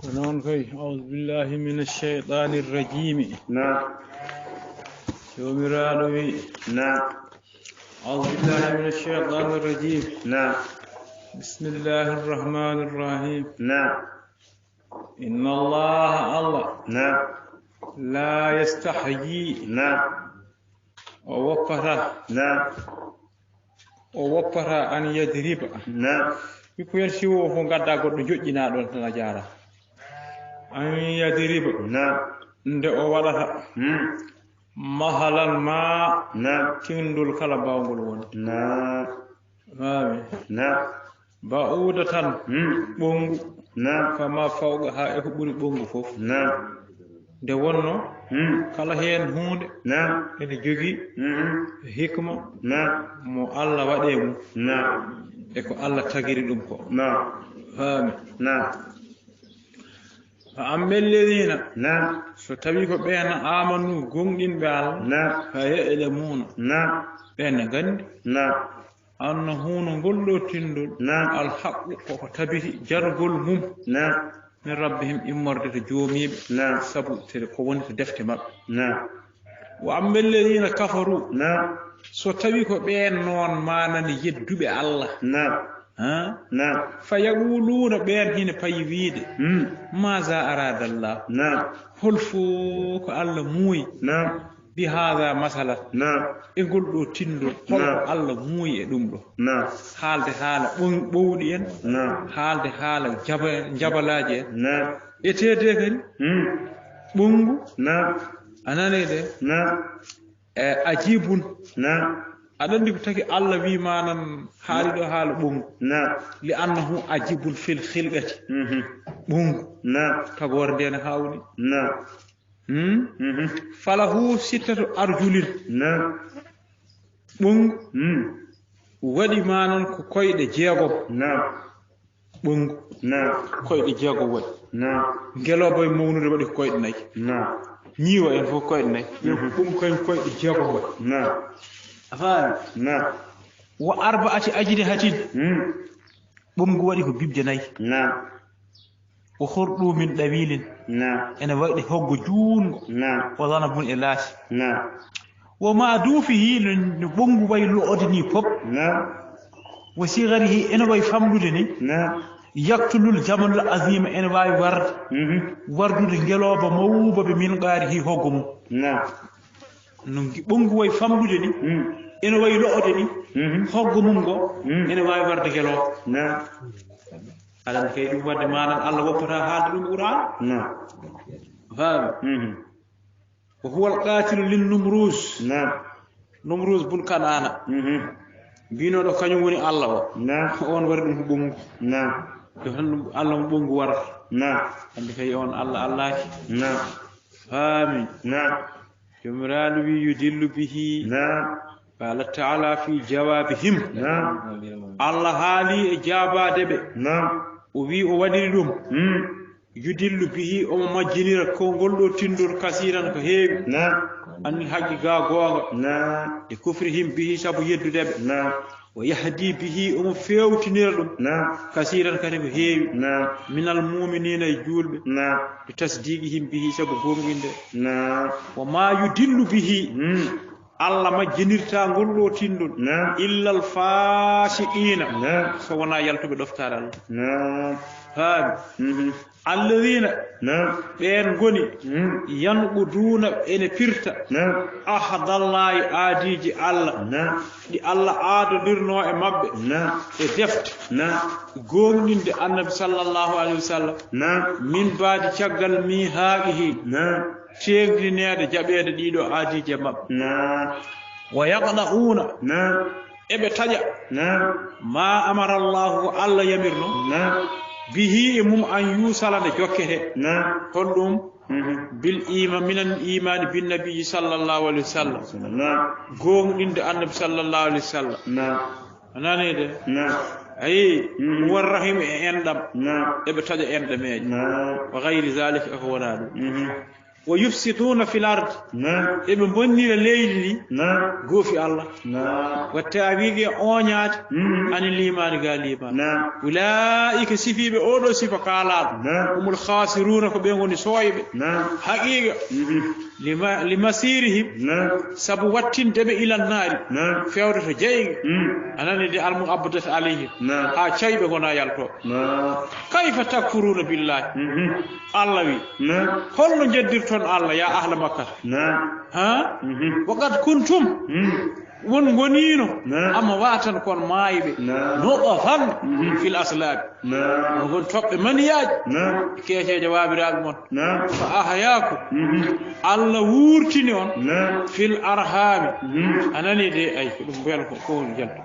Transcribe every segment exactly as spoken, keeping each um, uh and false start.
Ko noon kay, أعوذ بالله من الشيطان الرجيم. Naam. Joomiraaɗo wi. Naam. أعوذ بالله من الشيطان الرجيم. Naam. بسم الله الرحمن الرحيم. Naam. إن الله, Allah, Naam. لا يستحيي, Naam. o woppataa, Naam. o woppataa أن يضرب. Naam. Ɓikkoy en, siwo o fof ngadda goɗɗo joƴƴina ɗon tan a jaara. أن يضرب. Naam. Nde o waɗata. Hmm. مثلا ما. Naam. Tinndol kala mbaawngol wonde. Naam. Faami. Naam. بعوضة. Hmm. Ɓonngu. Naam. فما فوقها, e ko ɓuri ɓonngu fof. Naam. Nde wonno, Hmm. kala heen huunde Naam. ene jogii Hmm. hikma Naam. mo Allah waɗi e mum. Naam. E ko Allah tagiri ɗum ko. Naam. Faami. Naam. فأما الذين, Naam. So tawii ko ɓeen آمنوا, gooŋɗinɓe Allah, Naam. فيعلمون, Naam. ɓeen ne nganndi, Naam. أنه, no ngol ɗoo tinndol, Naam. الحق, ko ko tabiti jargol mum, Naam. من ربهم, immorde to joomiiɓe, Naam. Sabu te ko woni to defte maɓɓe. Naam. وأما الذين كفروا, Naam. So tawii ko ɓeen noon, maanani yedduɓe Allah, Naam. Ha? Naam. فيقولون, ɓeen hina payi wiide, Hmm. ماذا أراد الله. Naam. Hol fuu ko Allah muuyi. Naam. بهذا مثلا. Naam. E ngol ɗoo tinndol, hol Naam. ko Allah muuyi e ɗum ɗoo. Naam. Haalde haala ɓow-, ɓowɗi en. Naam. Haalde haala jaba-, jabalaaji en. Naam. Etede kadi, Hmm. ɓonngu. Naam. A nanii de? Naam. E, ajibun. Naam. Aɗa anndi ko taki Allah wi ma nan haali ɗoo haala ɓonngu. Naam. لأنه عجيب في الخلقة. Mhm. Ɓonngu. Naam. Tagoore nde ne haawni. Naam. Hmm? Mhm. فله ستة أرجل. Naam. Ɓonngu. Hmm. Waɗi ma nan ko koyɗe jeegom. Naam. Ɓonngu. Naam. Koyɗe jeegom waɗi. Naam. Ngelooba e mawnude waɗi ko koyɗe nayi. Naam. Ñiiwa en fof koyɗe nayi. Mhm. Ɓonngu kañum koyɗe jeegom waɗi. Naam. A faami? Naam. وأربعة أجنحة. Hmm. Ɓonngu waɗi ko bibje nayi. Naam. وخرطوم طويل. Naam. Ene waɗi hoggo juutngo. Naam. وذنب e laasi. Naam. وما دوفه, no, no ɓonngu wayi lo'ode ni fof. Naam. وصغره, ene wayi famɗude ni. Naam. يقتل الجمل العظيم, ene waawi warde. Mhm. Wardude ngelooba mawba بمنقاره hoggo mum. Naam. No ngi-, ɓonngu wayi famɗude ni. Mm. Ene wayi lo'ode ni. Mhm. Hoggo mum ngo, Mm. ene waawi warde ngelooba. Naam. Aɗa anndi kay ɗum waɗde maanaa Allah woppataa haalde ɗum Qur'aan. Naam. Faami? Mhm. وهو القاتل للنمروذ. Naam. Numruuz bun Kanaana. Mhm. Mbinooɗo kañum woni Allah o. Naam. On waɗi ɗum ko ɓonngu. Naam. Yo tan ɗum Allah mo ɓonngu warata. Naam. Anndi kay on Allah Allaaki. Naam. Faami. Naam. Joomiraaɗo wi: يضل به. Naam. قال تعالى في جوابهم. Naam. Allah haali e jaabaade ɓe. Naam. O wi o waɗiri ɗum. Mm. يضل به, omo majjinira ko ngol ɗo tinndol, كثيرا, ko heewi. Naam. Anni haqqi ga goonga. Naam. لكفرهم به, sabu yeddude ɓe. Naam. ويهدي به, omo feewtinira ɗum. Naam. كثيرا, kadi ko heewi. Naam. من المؤمنين, e juulɓe. Naam. بتصديقهم به, sabu goonɗinde. Naam. وما يضل به. Hmm. Allah majjinirta ngol ɗo tinndol. Naam. إلا الفاسقين. Naam. So wonaa yaltuɓe ɗoftaare Allah. Naam. Faami? Mhm. الذين, Naam. Ɓeen ngoni, Hmm. ينقضون, ene pirta, Naam. عهد الله, aadiiji Allah, Naam. Ɗi Allah aadondirnoo e maɓɓe, Naam. E defte, Naam. Goonɗinde Annabi sallallahu alayhi wa sallam, Naam. من بعد, caggal, ميثاقه, Naam. Teeŋtineede jaɓeede ɗiɗo aadiiji e maɓɓe. Naam. ويقطعون, Naam. Eɓe taƴa, Naam. ما أمر الله, ko Allah yamirno, Naam. به, e mum, أن يوصل, nde jokkete. Naam. Hol ɗum? Mhm. بالإيمان, من الإيمان بالنبي صلى الله عليه وسلم. Naam. Goonɗinde Annabi sallallahu alayhi wa sallam. Naam. A nanii de? Naam. Ayi, Mhm. Won rahim e enɗam. Naam. Eɓe taƴa enɗameeje. Naam. وغير ذلك, e ko wonaa ɗum. Mhm. Wa yufsiduna fil ard. Naam. Eɓe bonnira leydi ndi. Naam. Goofi Allah. Naam. Wa taawidi e oñaade. Mhm. Ani limaani ga limaani. Naam. Ulaa'ika sifiiɓe oo ɗoo sifa kaalaaɗo. Naam. Humul khasiruna ko ɓe ngoni sooyɓe. Naam. Haqiiqa. Mhm. Lima-, limasirihim. Naam. Sabu wattinde ɓe ilan naari. Naam. Fewde to jeyge. Mhm. A nani de almu abdat alayhim. Naam. Haa cayɓe ngona yaltooɓe. Naam. Kayfa takfuruna billahi. Mhm. Allah wi. Naam. Holno jeddirton Allah ya ahla Makka? Naam. Ha? Mhm. Wa qad kuntum. Mhm. Won ngonino. Naam. Amma watan kon maayɓe. Naam. Nutfatan. Mhm. Fil aslab. Naam. On ngon toɓɓe maniyaaji. Naam. Keeceeje waabiraaɓe mon. Naam. Fa ahyaakum. Mhm. Allah wuurtini on. Naam. Fil arhami. Mhm. A nani de, ay, ko ɗum mbiyata ko, ko woni jalto.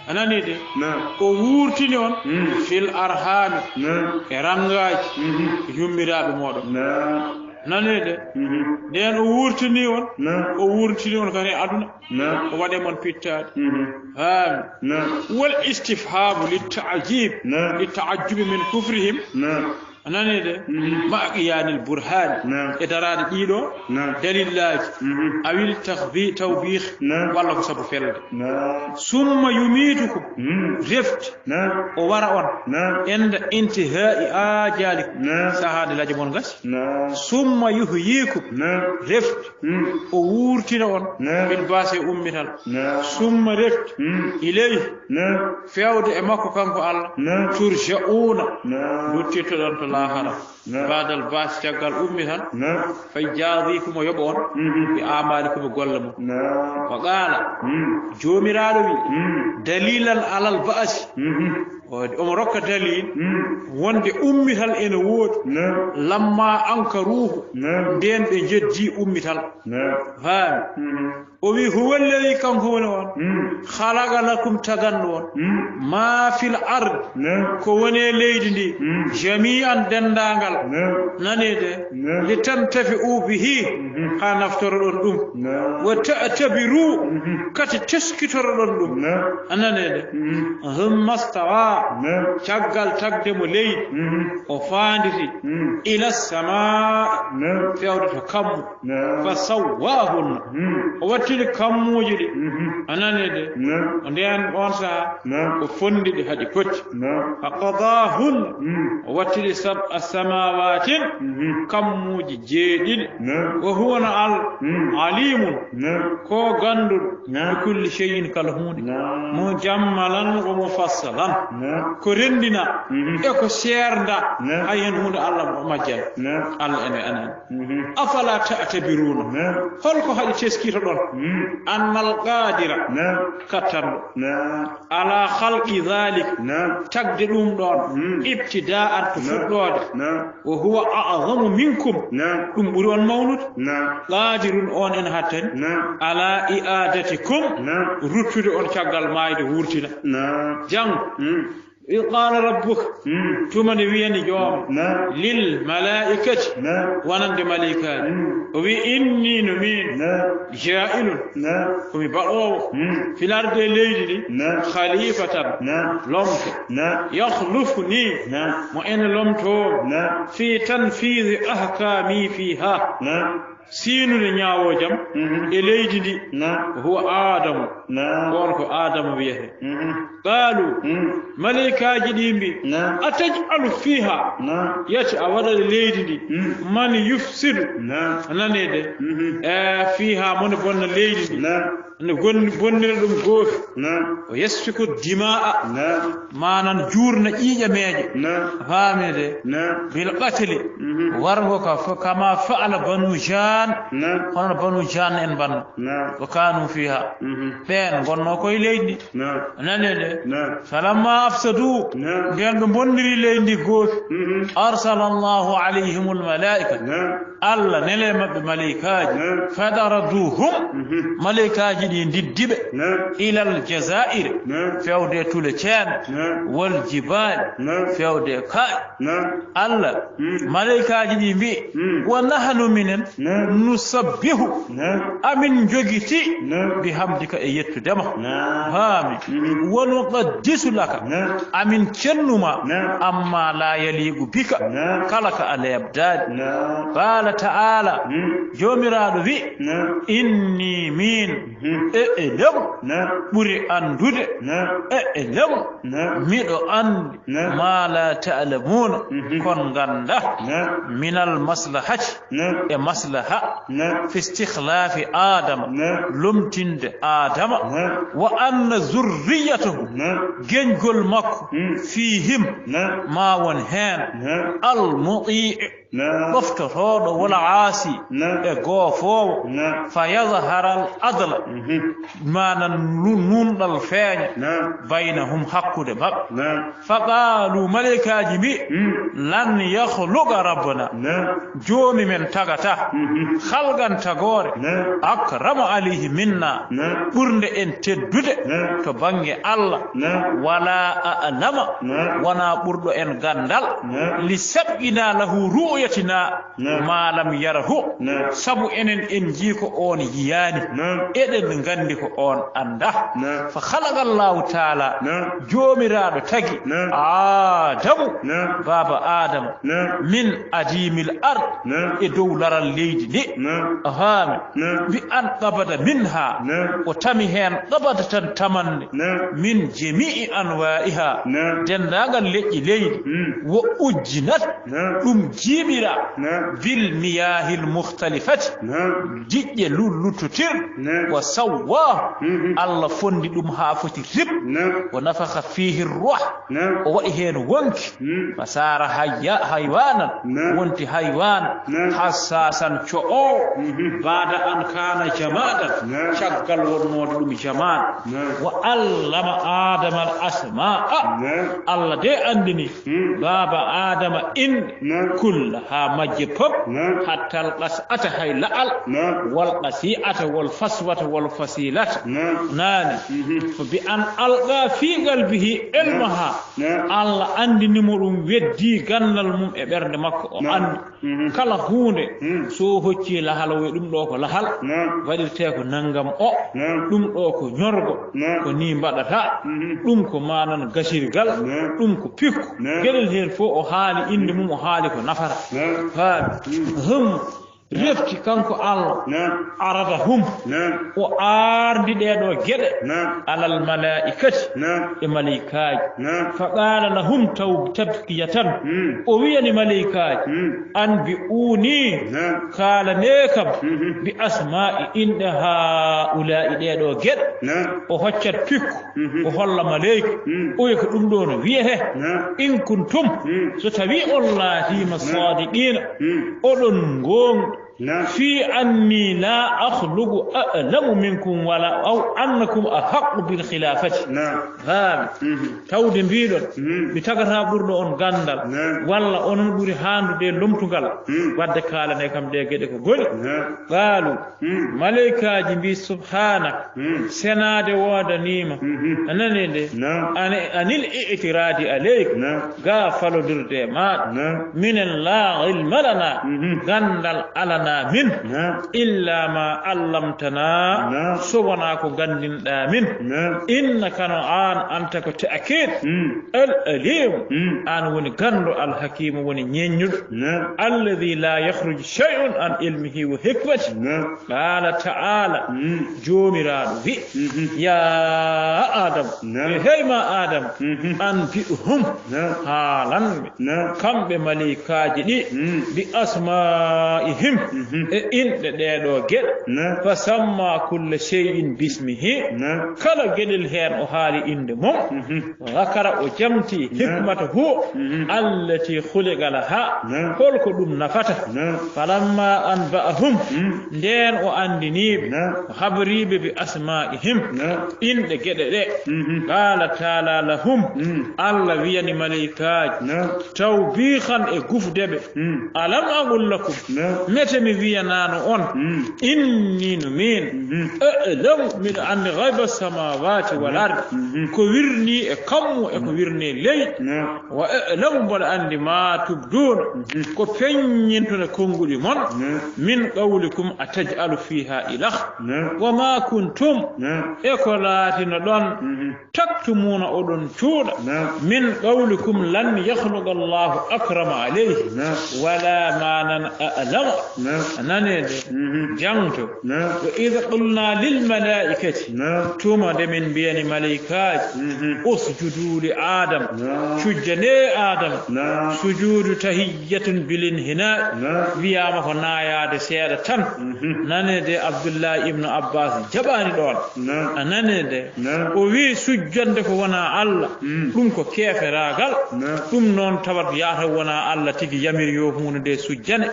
A nani de? Naam. O wuurtini on. Mm. Fil arhami. Naam. E rangaaji. Mhm. Yummiraaɓe mooɗon. Naam. Nani de? Mhm. Nden o wuurtini on. Naam. O wuurtini on kadi aduna. Naam. O waɗe mon pittaade. Mhm. Haami. Naam. Wal istifhamu lit ta'jib. Naam. Lit ta'ajjubi min kufrihim. Naam. A nani de? Mhm. Ma qiyanil burhani. Naam. E daraade ɗiɗo. Naam. Dalillaaji. Mhm. Awil takhbi-, tawbih. Naam. Walla ko sabu felde. Naam. Summa yumitukum. Mhm. Refti. Naam. O wara on. Naam. Inda intihai ajalikum. Naam. Sahaa nde laje mon gasi. Naam. Summa yuhyikum. Naam. Refti. Mhm. O wuurtina on. Naam. Bil ba'si e ummital. Naam. Summa refti. Mhm. Ilayhi. Naam. Fewde e makko kanko Allah. Naam. Turja'una. Naam. Nduttirtoɗon to laahara. Naam. Ba'dal ba'si caggal ummital. Naam. Fa yujazikumu yoɓa on. Mhm. Bi amalikum golle mon. Naam. Wa qala. Mm. Joomiraaɗo wi. Mm. Dalilan alal ba'si. Mhm. O, omo rokka dalil. Mm. Wonde ummital ene woodi. Naam. Lamma ankaruhu. Naam. Nden ɓe jeddi ummital. Naam. Faami. Mhm. O wi, "Huwa alladhi," kanko woni on. Mm. "Khalaqa lakum," taganno on. Mm. "Ma fil ard," Naam. "Ko woni e leydi ndi." Mm. "Jami'an," denndaangal. Naam. Nani de? Naam. "Li tantafi'u bihi," Mhm. "Ha naftoroɗon ɗum." Naam. "Wa ta'tabiru," Mhm. "Kati teskitoroɗon ɗum." Naam. A nani de? Mhm. "Thumma stawa," Naam. "Caggal tagde mo leydi." Mhm. O faanditi Mm. ila sama Naam. Fewde to kammu. Naam. Fa sawwahunna. Mm. O wattini kammuuji ɗi. Mhm. A nani de? Naam. O ndeen on saha. Naam. O fondi ɗi haɗi poti. Naam. Fa qadahunna. Mm. O wattini sab'a samawatin. Mhm. Kammuuji jeeɗiɗi. Naam. Wa huwa na al Mm. alimun. Naam. Ko ganduɗo. Naam. Bi kulli shay'in kala huunde. Naam. Mujammalan wa mufassalan. Naam. Ko rendina. Mhm. E ko seernda. Naam. Hay hen huunde Allah mo majjal. Naam. Allah ene anani. Mhm. Afala ta'tabiruna. Naam. Holko haɗi teskitoɗon? Mm. Annal qadira. Naam. Kattanɗo. Naam. Ala khalqi dhalik. Naam. Tagde ɗum ɗon. Mm. Ibtida'an to Naam. fuɗɗoode. Naam. Wa huwa a'zamu minkum. Naam. Ɗum ɓuri on mawnude. Naam. Qadirun on en hattani. Naam. Ala i'adatikum. Naam. Ruttude on caggal maayde wurtina. Naam. Jang. Mm. Id qala rabbuka. Mm. Tuma nde wiyani joom. Naam. Lil malaikati. Naam. Wonande malaikaaji. Mm. O wi inni no min. Naam. Ja'ilun. Naam. Ko mi baɗoowo. Mm. Fil ardi e leydi ndi. Naam. Khalifatan. Naam. Lomto. Naam. Yakhlufuni. Naam. Mo ene lomto. Naam. Fi tanfidhi ahkami fiha. Naam. Siinude ñaawoojam Mhm. e leydi ndi. Naam. Huwa Aadamu. Naam. Ko on ko Aadama wiyetee. Mhm. Qaalu. Mm. Malaykaaji ɗi mbi. Naam. Ataj'alu fiha. Naam. Yati a waɗat e leydi ndi. Mm. Man yufsidu. Naam. Nani de. Mhm. E fiha mo ne bonna leydi ndi. Naam. Ne gon-, bonnira ɗum goofi. Naam. O yasfiku dima'a. Naam. Manan juurna ƴiiƴameeje. Naam. Faami de. Naam. Bil qatli. Mhm. Warngo ka fo-, kama fa'ala banu Jan. Naam. Hono banu Jan en banno. Naam. Wa kanu fiha. Mhm. Ɓeen ngonno koye leydi. Naam. Nani de. Naam. Falamma afsadu. Naam. Nden ɓe bonniri leydi ndi goofi. Mhm. Arsala Allahu alayhimul malaika. Naam. Allah nele maɓɓe malaykaaji. Naam. Fadaraduhum. Mhm. Malaykaaji ɗi ndiddi ɓe. Naam. Ilal Jazaa'ir. Naam. Fewde tule ceene. Naam. Wal jibaali. Naam. Fewde kaaƴe. Naam. Allah, Mm. malaykaaji ɗi mbi'i, Mm. "Wa nahnu minen, Naam. nusabbihu, Naam. amin njogiti, Naam. bihamdika e yettude ma." Naam. Faami. Mm. "Wa nuqaddisu laka, Naam. amin cennuma, Naam. amma la yaliqu bika, Naam. kala ka a leebdaade." Naam. Qaala ta'ala, Mm. Joomiraaɗo wi, Naam. "Inni min, Mm. e e lem, Naam. ɓuri anndude, Naam. e e lem, Naam. miɗo anndi." Naam. Ma la ta'lamuuna, Mhm. kon ngannda. Naam. Minal maslahati, Naam. e maslaha. Naam. Fi istikhlafi Adama, Naam. lomtinde Adama. Naam. Wa anna zurriyatahu, Naam. geñgol makko, Mm. fihim, Naam. ma won heen. Naam. Al mutii, Naam. ɗoftotooɗo, wala aasi, Naam. e goofoowo. Naam. Fa yazhara al adla, Mhm. manan nu-, nunɗal feeña. Naam. Baynahum, hakkunde maɓɓe. Naam. Fa qaalu, malaykaaji mbi, Hmm. Lan yakhluqa rabbuna. Naam. Joomi men tagata. Mhm. Khalqan tagoore. Naam. Akrama alayhi minna. Naam. Ɓurnde en teddude. Naam. To bannge Allah. Naam. Wala a'lama. Naam. Wona ɓurɗo en ganndal. Naam. Li sabqina lahu ru'yatina. Naam. Ma lam yarahu. Naam. Sabu enen en njii ko oon yiyaani. Naam. Eɗen nganndi ko oon annda. Naam. Fa khalaqa Allahu taala. Naam. Joomiraaɗo tagi. Naam. Aadamu. Naam. Baaba Aadama. Naam. Min adimil ard. Naam. E dow laral leydi ndi. Naam. A faami? Naam. Bi an qabada minha. Naam. O tami heen qabadatan tamannde. Naam. Min jami'i anwa'iha. Naam. Denndaangal leƴƴi leydi. Hmm. Wa ujjinat. Naam. Ɗum jiiɓira. Naam. Bil miyahil mukhtalifati. Naam. Diƴƴe lulluttotir. Naam. Wa sawwa. Mhm. Allah fondi ɗum haa foti rip. Naam. Wa nafakha fihi ruh. Naam. O waɗi heen wonki. Hmm. Fa sara hayya-, haywanan. Naam. Wonti haywan. Naam. Hassasan co'o. Mhm. Bada an kana jamadan. Naam. Caggal wonnoode ɗum jaman. Naam. Wa allama Adama al asma'a. Naam. Allah de anndini Hmm. baaba Adama inɗe Naam. kulla haa majje pop. Naam. Hatta al qas'ata hay la'al. Naam. Wal qasi'ata wal faswata wal fasilata. Naam. Naani. Mhm. Ko bi an alqa fi qalbihi ilmaha. Naam. Allah anndini mo ɗum, weddi ganndal mum e ɓernde makko, o Naam. anndi. Mhm. Kala huunde, Hmm. so hocci lahal, o wi ɗum ɗo ko lahal, Naam. waɗirte ko nanngam o, Naam. ɗum ɗo ko ñorgo, Naam. ko ni mbaɗata, Mhm. ɗum ko manan gasirgal, Naam. ɗum ko pikku. Naam. Geɗel heen fof o haali innde mum, o haali ko nafata. Naam. Faami. Hmm. Hum. Refti kanko Allah. Naam. Aradahum. Naam. O aardi ɗee ɗoo geɗe. Naam. Alal malaa'ikati. Naam. E malaykaaji. Naam. Fa qaala lahum taw-, tazkiyatan. Hmm. O wiyani malaykaaji. Hmm. Anbi'uuni. Naam. Kaalanee kam. Mhm. Bi asmaa'i inɗe haa'ulaa'i ɗee ɗoo geɗe. Naam. O hoccat pikku. Mhm. O holla maleyka. Hmm. O wiya ko ɗum ɗo no wiyetee. Naam. In kuntum. Hmm. So tawi on laatiima Naam. saadiqiina. Hmm. Oɗon ngoonɗi. Naam. Fi anni la akhluqu a'lamu minkum wala aw annakum ahaqqu bil khilafati. Naam. Faami. Mhm. Tawde mbiɗon, Mhm. mi tagata ɓurɗo on ganndal, Naam. walla onon ɓuri haandude lomtungal, Mhm. wadde kaalane kam ɗe geɗe ko goni. Naam. Qaalu, Mhm. malaykaaji mbi, subhanak, Mhm. senaade woodaniima. Mhm. A nani nde? Naam. Ani-, anil i'tiraadi aleyk. Naam. Ga falondirde e maaɗa. Naam. Minen la ilma lana. Mhm. Ganndal alana min. Naam. Illa ma allamtana. Naam. So wonaa ko ganndinɗaa min. Naam. Innaka no aan anta ko ta'kiid. Mm. Al alim. Mm. Aan woni ganndo, al hakimu woni ñeññuɗo. Naam. Alladhi la yakhruju shay'un an ilmihi wa hikmati. Naam. Qaala ta'ala, Mm. Joomiraaɗo wi, Mhm. yaa Aadama, Naam. e hey ma Aadama, Mhm. anbi'hum, Naam. haalan ɓe, Naam. kamɓe maleykaaji ɗi, Mm. bi asma'ihim, Mhm. e inɗe ɗee ɗoo geɗe, Naam. fa samma kulla shay'in bismihi, Naam. kala geɗel heen o haali innde mum, Mhm. Zakara, o jamti, Naam. hikmatahu, Mhm. allati khuliqa laha, Naam. holko ɗum nafata. Naam. Falamma anba'ahum, Mm. ndeen o anndiniiɓe, Naam. o habriiɓe bi asma'ihim, Naam. inɗe geɗe ɗe. Mhm. Qala ta'ala lahum, Mm. Allah wiyani malaykaaji, Naam. tawbihan e gufde ɓe, Mm. alam aqul lakum, Naam. mete mi wiyanaano on, inni no miin, a'lamu, miɗo anndi gayba samawati wal ard, ko wirni e kammu e ko wirni e ley, wa a'lamu, mboɗo anndi ma tubduuna, ko feññintone konnguɗi mon, min qawlikum a taj'alu fiha ilah, wa ma kuntum, e ko laatino ɗon, taktumuuna, oɗon cuuɗa, min qawlikum lan yakhluqa Allahu akrama alayhi, wala manan a'lama, nanede, jangto, wa idh qulna lil malaikati, tuma nde min mbiyani malaikaaji, usjudu li Adam, cujjane Adam, sujudu tahiyyatun bil inhina, wiyama ko nayaade seeɗa tan, nanede Abdullahi ibnu Abbas jaɓani ɗon, a nanede, o wi sujjande ko wona Allah, ɗum ko keeferaagal, ɗum noon tawat yahata wona Allah tigi yamiri yo huunde nde sujjane.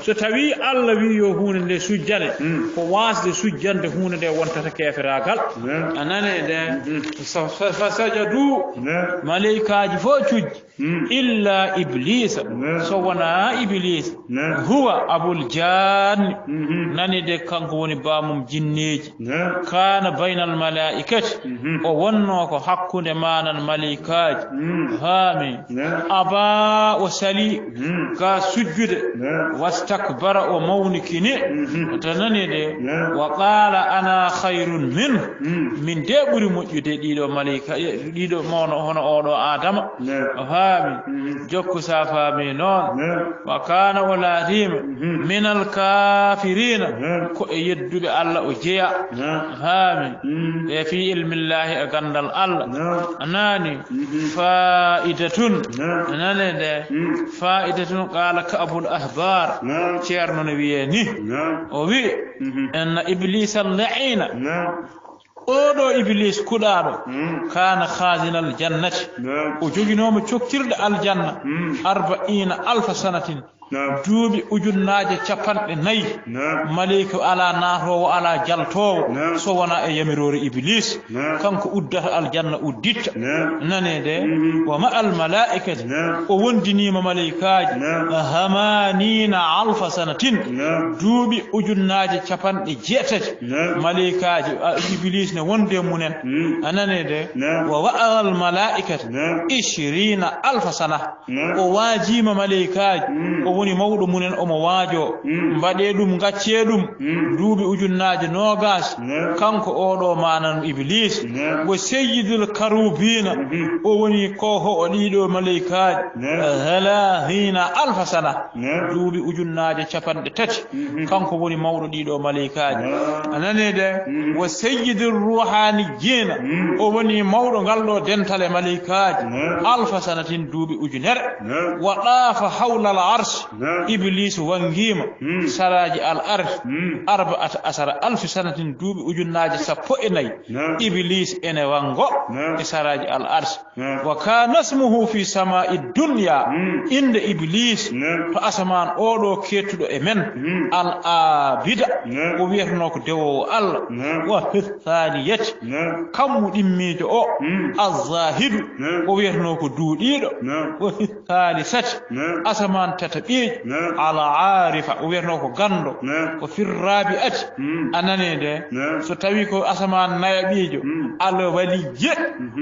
So tawi Allah wi yo huunde nde sujjane, ko wasde sujjande huunde nde wontata keeferaagal. A nane nde, fa sajadu, maleykaaji fof cujji, illa Iblisa, so wona Iblisa, huwa abul janni, nani de kanko woni bamum jinneeji. Kana baynal malaikati, o wonno ko hakkunde manan malaikaaji. Haami. Aba, o sali ka sujjude. Wastakbara, o mawnikini. To nani de, wa qala ana khayrun min, min de ɓuri moƴƴude ɗiɗo malaika, ɗiɗo mawno hono oɗo Adama. O haami. Jokku sa faami noon. Wa kana, o laatima, minal kafirina, ko e yedduɓe Allah o jeya. Haami. E fi ilmillahi, e gandal Allah. Nani. Fa'idatun. Nane de. Fa'idatun, qala Ka'bul Ahbar. Ceerno no wiye ni. O wi, inna Iblisa al-la'ina. Oɗo Iblis kuɗaɗo, kana khazinal jannati. O joginoma coktirɗe aljanna. Arba'ina alfa sanatin. Duuɓi ujunnaaje capanɗe nayi. Maleyka ala naatoowo, ala jaltoowo, so wonaa e yamiroore Ibliis. Kanko uddata aljanna, udditta. Nane de, wa ma'al malaa'ikati, o wondiniima maleykaaji, hamaniina alfa sanatin, duuɓi ujunnaaje capanɗe jeetati. Maleykaaji, a, Ibliis ne wonde e munen. A nane de, wa wa'al malaa'ikati, ishriina alfa sana. O waajiima maleykaaji, o woni mawɗo munen, omo waajoo. Mbaɗee ɗum, ngaccee ɗum. Duuɓi ujunnaaje noogaas, kanko oɗo manan Ibliis. Wo seyyidul karubiina, o woni ko ho o ɗiɗo maleykaaji. Halahiina alfa sana, duuɓi ujunnaaje capanɗe tati, kanko woni mawɗo ɗiɗo maleykaaji. A nani de, wo seyyidul ruhaniyyiina, o woni mawɗo ngal ɗo dental e maleykaaji. Alfa sanatin, duuɓi ujunere. Wa ɗaafa hawlal arsi, Ibliis wanngiima saraaji al arsi. Arba'ata asara alfi sanatin, duuɓi ujunnaaje sappo e nayi. Ibliis ene wanngo e saraaji al arsi. Wa kana ismuhu fi samaa'i dunya. Innde Ibliis to asamaan oɗo keettuɗo e men, al abida, o wiyatnoo ko dewoowo Allah. Wa fi thaniyati, kammu ɗimmiijo o, al zahidu, o wiyatnoo ko duuɗiiɗo. Wa fi thalithati, asamaan tataɓiijo, al arifa, o wiyatnoo ko ganndo. Wa fi rabi'ati, a nani de, so tawi ko asamaan nayaɓiijo, al waliyye,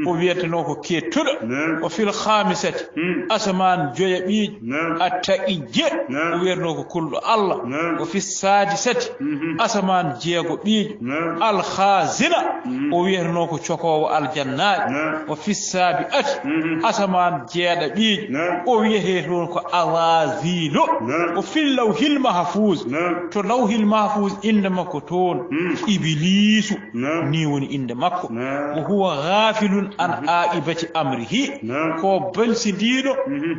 o wiyatnoo ko keettuɗo. Wa fil khamisati, asamaan joyaɓiijo, at taqiyye, o wiyatnoo ko kulɗo Allah. Wa fi sadisati, asamaan jeegoɓiijo, al khazina, o wiyatnoo ko cokoowo aljannaaji. Wa fi sabi'ati, asamaan jeeɗaɓiijo, o wiyetee toon ko Azazilu. O fil lawhil mahfuz, to lawhil mahfuz innde makko toon, Ibliisu, ni woni innde makko. Wa huwa ghafilun an aqibati amrihi, ko belsindiiɗo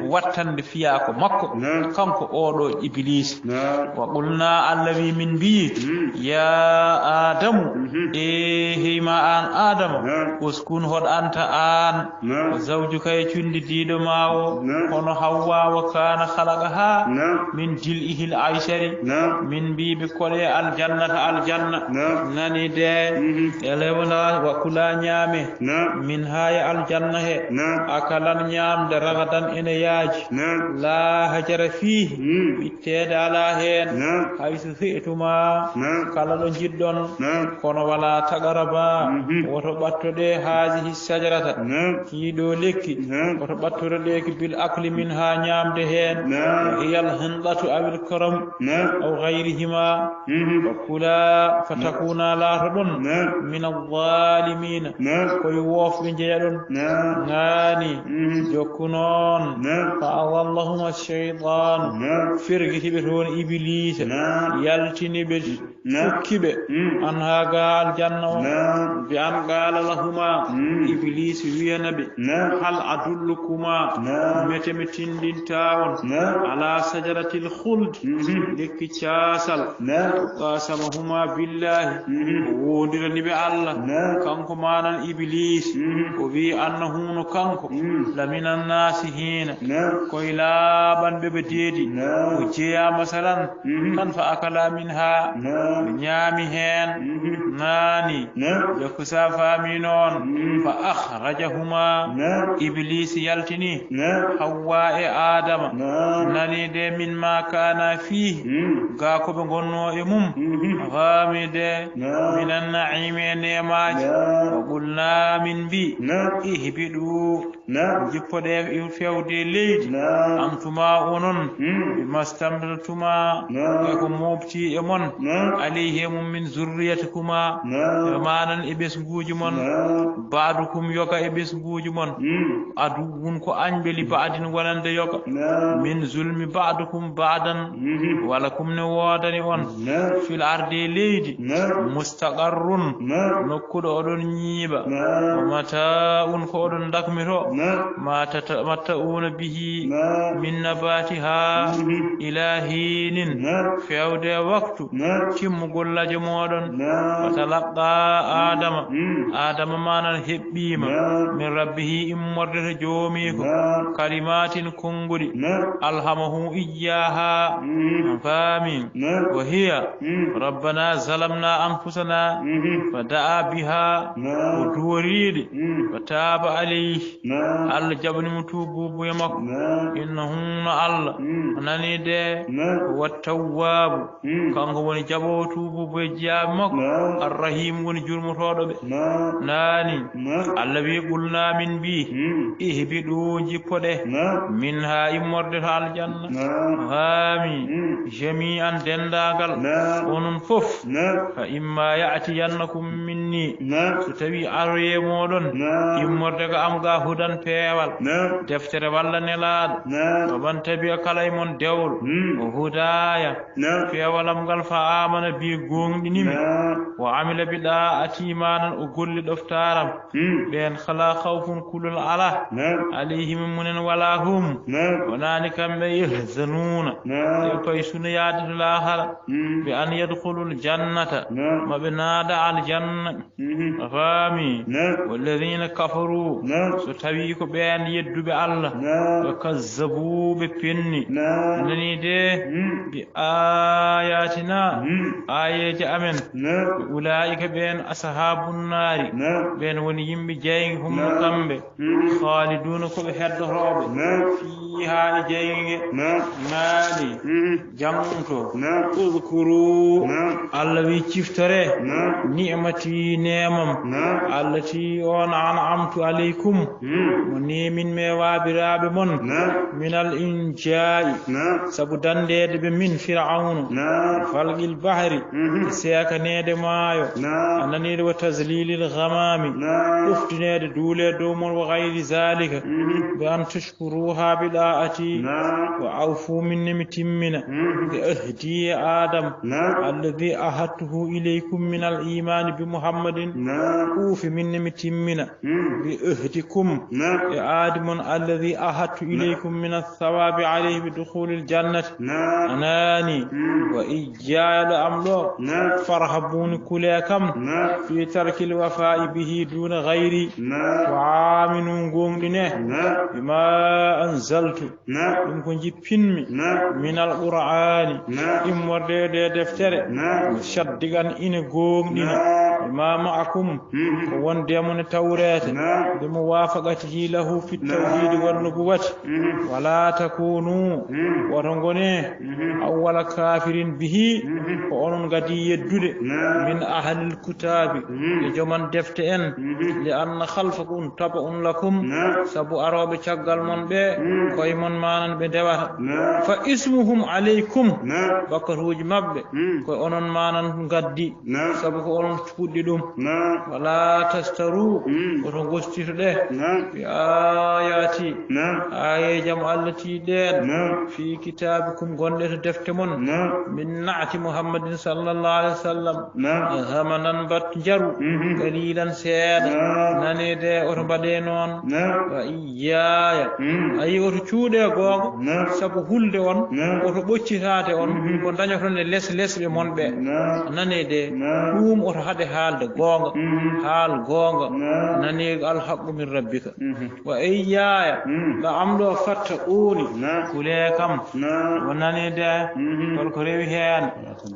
wattande fiyaako makko, kanko oɗo Ibliis. Wa qulna, Allah wi min mbiyi, ya Adamu, e heyma an Adama, uskun, hoɗanta an, wa zawjuka, e cunndidiiɗo ma o, hono Hawwa, wa kana khalaqaha نعم. من ضلعه الأيسر. نعم. Min mbii ɓe koɗee aljannata aljanna. نعم. Nani de. Mhm. E lewla wa kula ñaame. نعم. Min haa e aljanna he. نعم. Akalan ñaamde ragadan ene yaaji. نعم. لا هجر فيه. Mm. Ɓitteede alaa heen. نعم. حيث شئتما. نعم. Kala ɗo njiɗɗon. نعم. Kono ولا تقربا. Mhm. Woto ɓattoɗee هذه الشجرة. نعم. Ɗii ɗoo lekki. نعم. Woto ɓattoɗee ki بالأكل منها ñaamde heen. نعم. هي الحنطة أو الكرم. نعم. أو غيرهما. Mhm. وكلا فتكونا laatoɗon. نعم. من الظالمين. نعم. Ko e woofɓe njeyaɗon. نعم. Naani. Mhm. Jokku noon. نعم. فأزلهما الشيطان. نعم. Fergiti ɓe toon Ibiliisa. نعم. Yaltini ɓe. نعم. Sukki ɓe. Mm. عنها ga aljanna on. نعم. بأن قال لهما. Mm. Ibiliisa wiyana ɓe. نعم. هل أدلكما. نعم. Mete mi tindinta on. نعم. على شجرة الخلد. Mhm. Lekki caasal. نعم. وقاسمهما بالله. Mhm. O woondirani ɓe Allah. نعم. Kanko maanan Ibiliisa. Mhm. O wii أنه no kanko. Mm. لمن الناسين. نعم. Ko e laaɓanɓe ɓe deedi. نعم. O jeyaa masalan. Mhm. Tan فأكلا منها. نعم. Ɓe ñaami heen. Mhm. Naani. نعم. Jokku sa faami noon. Mm. فأخرجهما. نعم. Ibiliisa yaltini. نعم. Hawwa e Aadama. نعم. Nani de مما كانا فيه. Mm. Ga ko ɓe ngonnoo e mum. Mhm. A faami de. نعم. من النعيم e neemaaji. نعم. وقلنا min mbii. نعم. اهبطوا. Naam. Njippoɗee e fewde e leydi. Naam. Antuma onon. Hmm. Bima stamtatuma. Naam. E ko mooɓti e mon. Naam. Alayhi e mum min zurriyatikuma. Naam. E maanan e ɓesnguuji mon. Naam. Ba'dukum yoga e ɓesnguuji mon. Hmm. Aduwwun ko añɓe li ba'din wonande yoga. Naam. Min zulmi ba'dukum ba'dan. Mhm. Wala kum ne woodani on. Naam. Fil ardi e leydi. Naam. Mustaqarrun. Naam. Nokkuɗo oɗon ñiiɓa. Naam. Wa mataa'un ko oɗon dakmito. Naam. Ma tata-, matta'una bihi. Naam. Min nabatiha. Mhm. Ila hinin. Naam. Fewde waktu. Naam. Timmugol laje moɗon. Naam. Wa talaqqa Adama. Mm. Adama manan heɓɓiima. Naam. Min rabbihi immorde to joomiiko. Naam. Kalimatin konnguɗi. Naam. Alhamahu iyyaha. Mm. A faami. Naam. Wa hiya. Mm. Rabbana zalamna anfusana. Mhm. Fa da'a biha. Naam. O duworiɗi. Mm. Fa taaba alayhi. Naam. Allah jaɓani mo tuubuubu e makko. Naam. Innahu no Allah. Mm. O nani de. Naam. Wa tawwaabu. Mm. Kanko woni jaɓoowo tuubuubu e jiyaaɓe makko. Naam. Arrahiim woni jurmotooɗo ɓe. Naam. Naani. Naam. Allah wi, "Qulna min mbi, mm, ihbiɗu, jippoɗe. Naam. Minha immorde to aljanna." Naam. Faami. Mm. Jami'an denndaangal. Naam. Onon fof. Naam. Fa imma ya'tiyannakum minni. Naam. So tawi aroye moɗon. Naam. Immorde ga am ga hudan peewal. Naam. Deftere walla nelaaɗo. Naam. Wa man tabi'a kala e mon dewlo. Mm. O hudaya. Naam. Peewalam ngal fa amana bi gooŋɗinimi. Naam. Wa amila bi da'ati manan o golli ɗoftaaram. Hmm. Ɓeen kala khawfun kulol ala. Naam. Alayhim munen wala hum. Naam. Wonaani kamɓe yahzanuna. Naam. Ɓe pay sunu yaade to laahara. Hmm. Bi an yadkhulul jannata. Naam. Ma ɓe naada aljanna. Mhm. A faami? Naam. Walladhina kafaru. Naam. So tawi ko ɓeen yedduɓe Allah. Naam. Wa kazzabu ɓe penni. Naam. Nani de. Hmm. Bi ayatina. Hmm. Aayeeje amen. Naam. Ulaa'ika ɓeen ashaabun naari. Naam. Ɓeen woni yimɓe jayge hum no kamɓe. Mm. Khaliduna ko ɓe heddotooɓe. Naam. Fiiha e jayge. Naam. Naani. Mm. Jaŋto. Naam. Udhkuru. Naam. Allah wi ciftore. Naam. Ni'mati neemam. Naam. Allati on an'amtu alaykum. Mm. Mo neemin me waabiraaɓe mon. Naam. Minal injaa'i. Naam. Sabu dandeede ɓe min Fir'awna. Naam. Falqil bahri. Mhm. E seekaneede maayo. Naam. A naniiɗo wa tazlilil ghamami. Naam. Ɗoftineede duule dow mon wa ghayri zalika. Mhm. Bi an tushkuru ha bi da'ati. Naam. Wa awfu min mi timmina. Mhm. Bi ahdi Adam. Naam. Alladhi ahadtuhu ilaykum minal imani bi Muhammadin. Naam. Uufi min mi timmina. Hmm. Bi ahdikum. Naam. E aadi mon alladhi ahadtu ilaykum min athawabi alayhi bi dukhulil jannati. Naam. A nani. Hmm. Wa iyaya ɗo am ɗo. Naam. Farhabuni kule kam. Naam. Fi tarkil wafa'i bihi duna ghayri. Naam. Wa aminu ngomɗine. Naam. Bima anzaltu. Naam. Ɗum ko jippi pinmi, نعم. من القرآن, نعم. immorde e nde deftere, نعم. مصدقا, ina gooŋɗina, نعم. بما معكم, Mhm. ko wonde e mon e Tawreeta, نعم. بموافقته له في التوحيد نعم. والنبوة, Mhm. ولا تكونوا, Mhm. woto ngone, Mhm. أول كافر به, Mhm. ko onon ngaddi yeddude, نعم. من أهل الكتاب, Mhm. e joman defte en, Mhm. لأن خلفكم تبع لكم, نعم. sabu arooɓe caggal mon ɓe, Mhm. koye mon manan ɓe ndewata. نعم. فإثمهم عليكم, نعم. bakkatuuji maɓɓe, Mhm. koye onon manan ngaddi, نعم. sabu ko onon cuuɗi ɗum. نعم. ولا تشتروا, Mhm. woto ngostitoɗe, نعم. بآياتي, نعم. aayeejam Allah tiiɗen, نعم. في كتابكم, gonɗe to defte mon, نعم. من نعت محمد صلى الله عليه وسلم, نعم. ثمنا, mbat njaru, Mhm. قليلا, seeɗa, نعم. nane de, woto mbaɗe noon. نعم. وإياي, Mhm. ayi, woto cuuɗe goonga, نعم. sabu hulde on, نعم. woto ɓoccitaade on, Mhm. ko dañoton e les lesɓe mon ɓe. نعم. Nane de, نعم. ɗum woto haɗe haalde goonga, Mhm. haal goonga, نعم. nane, الحق من ربك. Mhm. وإياي, Mhm. ɗo am ɗo, فاتقون, نعم. kule kam. نعم. O nani de, Mhm. holko rewi heen.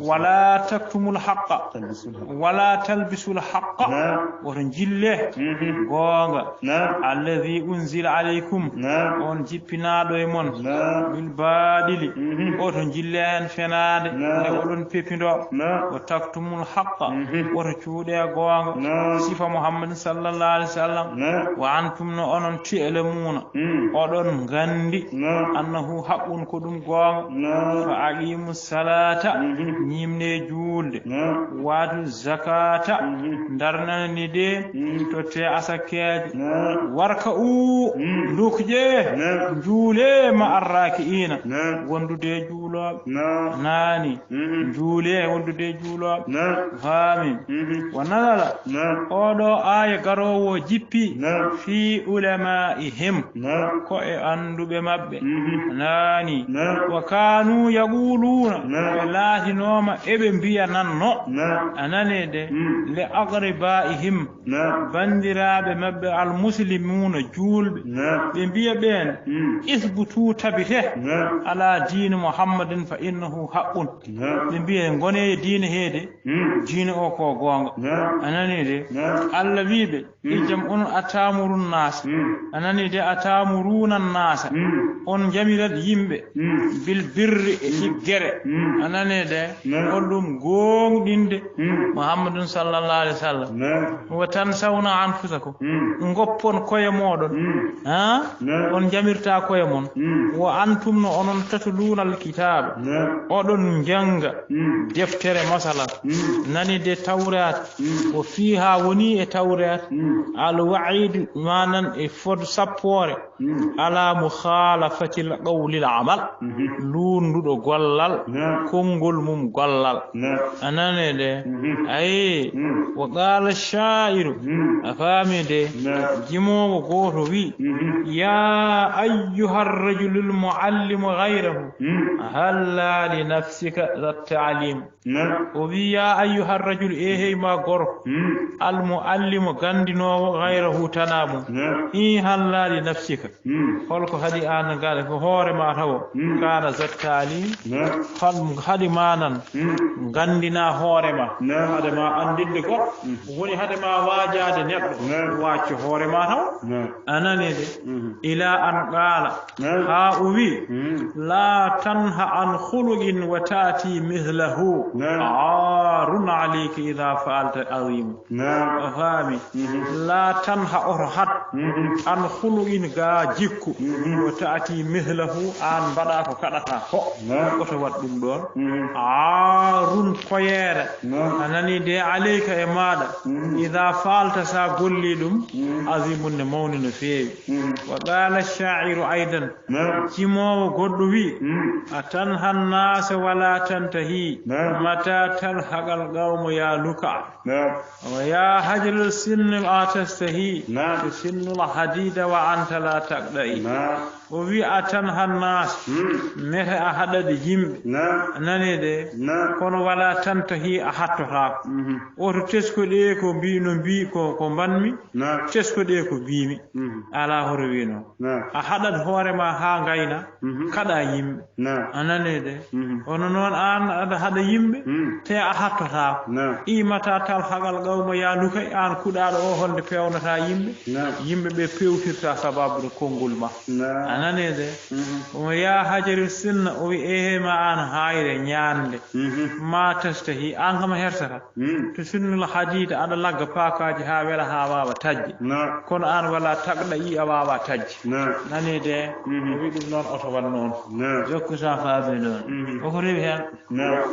ولا تكتموا الحق, تلبسوا الحق. ولا تلبسوا الحق, نعم. woto njille Mhm. goonga. نعم. الذي أنزل عليكم, نعم. on jippinaaɗo e mon. نعم. بالباطل, Mhm. woto njille heen fenaande, نعم. nde oɗon pepindo. نعم. وتكتموا الحق, Mhm. woto cuuɗe goonga. نعم. Sifa Muhammadin sallallahu alayhi wa sallam. نعم. وأنتم, no onon, تعلمون, Mhm. oɗon nganndi, نعم. أنه حق, ko ɗum goonga. نعم. فأقيموا الصلاة, Mhm. ñiimne juulde. نعم. وآتوا الزكاة, Mhm. ndarnani de, Mhm. totte asakkeeje. نعم. واركعوا, Mhm. ndukƴe, نعم. njuule, مع الراكعين, نعم. wondude e juulooɓe. نعم. Nani, Mhm. njuule, wondude e juulooɓe. نعم. Faami. Mhm. ونزل, نعم. oɗo aaya garoowo jippi, نعم. في علمائهم, نعم. ko e annduɓe maɓɓe. Mhm. Nani. نعم. وكانوا يقولون, نعم. ɓe laatinooma eɓe mbiyananno. نعم. A nani de, Mhm. لأقربائهم, نعم. banndiraaɓe maɓɓe المسلمون, juulɓe. نعم. Ɓe mbiya ɓeen, Mhm. اثبتوا, tabite, نعم. على دين محمد فإنه حق. نعم. Ɓe mbiya, ngonee e diine hee de, Mhm. diine o ko goonga. نعم. A nani de? نعم. Allah wii ɓe, Mhm. ijjam on, أتأمرون الناس. Mhm. A nani de, أتأمرون الناس. Mhm. On njamirat yimɓe. Mhm. بالبر, e Mhm. ɗiggere. Mhm. A nani de? نعم. Holɗum? Gooŋɗinde Mhm. Muhammadun sallallahu alayhi wa sallam. نعم. وتنسون أنفسكم. Mhm. Ngoppon koye mooɗon. Mhm. Ha? نعم. On njamirta koye mon. Mhm. وأنتم, no onon, تتلون الكتاب. نعم. Oɗon njannga Mhm. deftere, masalan. Mhm. Nani de, Tawreeta. Mhm. Ko fii haa woni e Tawreeta. Mhm. الوعيد, manan e fod sappoore. Mhm. على مخالفة القول العمل. Mhm. Luunduɗo gollal, نعم. konngol mum gollal. نعم. A nani de? Mhm. Ayi. Mhm. وقال الشاعر. Mhm. A faami de? نعم. Jimoowo gooto wii, Mhm. يا أيها الرجل المعلم غيره. Mhm. هلا لنفسك ذا التعليم. Naam. O wii, "Yaa ayyuhar rajulu, ee hey ma gorko, Hmm. al muallimu, ganndinoowo, gayrahu, tanaa mum. Naam. Ii, halla li nafsika. Hmm. Holko haɗi aan ngaɗa ko hoore ma tawo? Hmm. Kaana zattaali. Naam. Hol haɗi ma nan? Hmm. Ganndinaa hoore ma. Naam. Hade ma anndinde goɗɗo. Hmm. Woni hade ma waajaade neɗɗo. Naam. Waacco hoore ma tawo. Naam. A nani de? Mhm. Ilaa an qaala. Naam. Haa o wii, Mhm. "Laa tanha an khuluqin wa taati mithlahu. Naam. Aarun alayka idaa faalta aziim." Naam. A faami? Mhm. Laa tanha, oto haɗ. Mhm. An khuluqin, gaa jikku. Mhm. Wa taati mithlahu, aan mbaɗa ko kaɗata ko. Naam. Oto waɗ ɗum ɗoon. Mhm. Aarun, koyeere. Naam. A nani de, alayka, e maaɗa. Mhm. Idaa faalta, so a gollii ɗum. Mhm. Aziimun, ne mawni no feewi. Mhm. Wa qaala shaa'iru aydan. Naam. Jimoowo goɗɗo wii, Mhm. "A tanha nnaasa wa laa tantahi. Naam. Mata talhaqal qawmu yaa luka. Naam. Wa yaa hajral sinni a tastahi. Naam. Tusinnul hadiida wa anta laa taqda'i." Naam. O wi a tanhan nas, Hmm. mete a haɗat yimɓe. Naam. Nani de? Naam. Kono wala tantahi a hattotaako. Mhm. Oto teskoɗe ko mbi no mbi ko ko mbanmi. Naam. Teskoɗe ko mbimi. Mhm. Ala hoto wi noon. Naam. A haɗat hoore ma ha ngayna. Mhm. Kaɗa yimɓe. Naam. A nani de? Mhm. Kono noon an aɗa haɗa yimɓe. Hmm. Te a hattotaako. Naam. Imata tal hagal qawma ya lukay an kuɗaɗo o holde pewnata yimɓe. Naam. Yimɓe ɓe pewtirta sababude konngol ma. Naam. A nani de? Mhm. Omo ya hajari sinna o wi ehe ma an hayre ñande. Mhm. Ma tastahi an kama hersata. Mhm. To sinnul hadida aɗa lagga pakaji ha wela ha wawa tajje. Naam. Kono an wala tagɗa i a wawa tajje. Naam. Nani de? Mhm. O wi ɗum noon oto wan noon. Naam. Jokku sa faabi ɗon. Mhm. Oko rewi hen. Naam.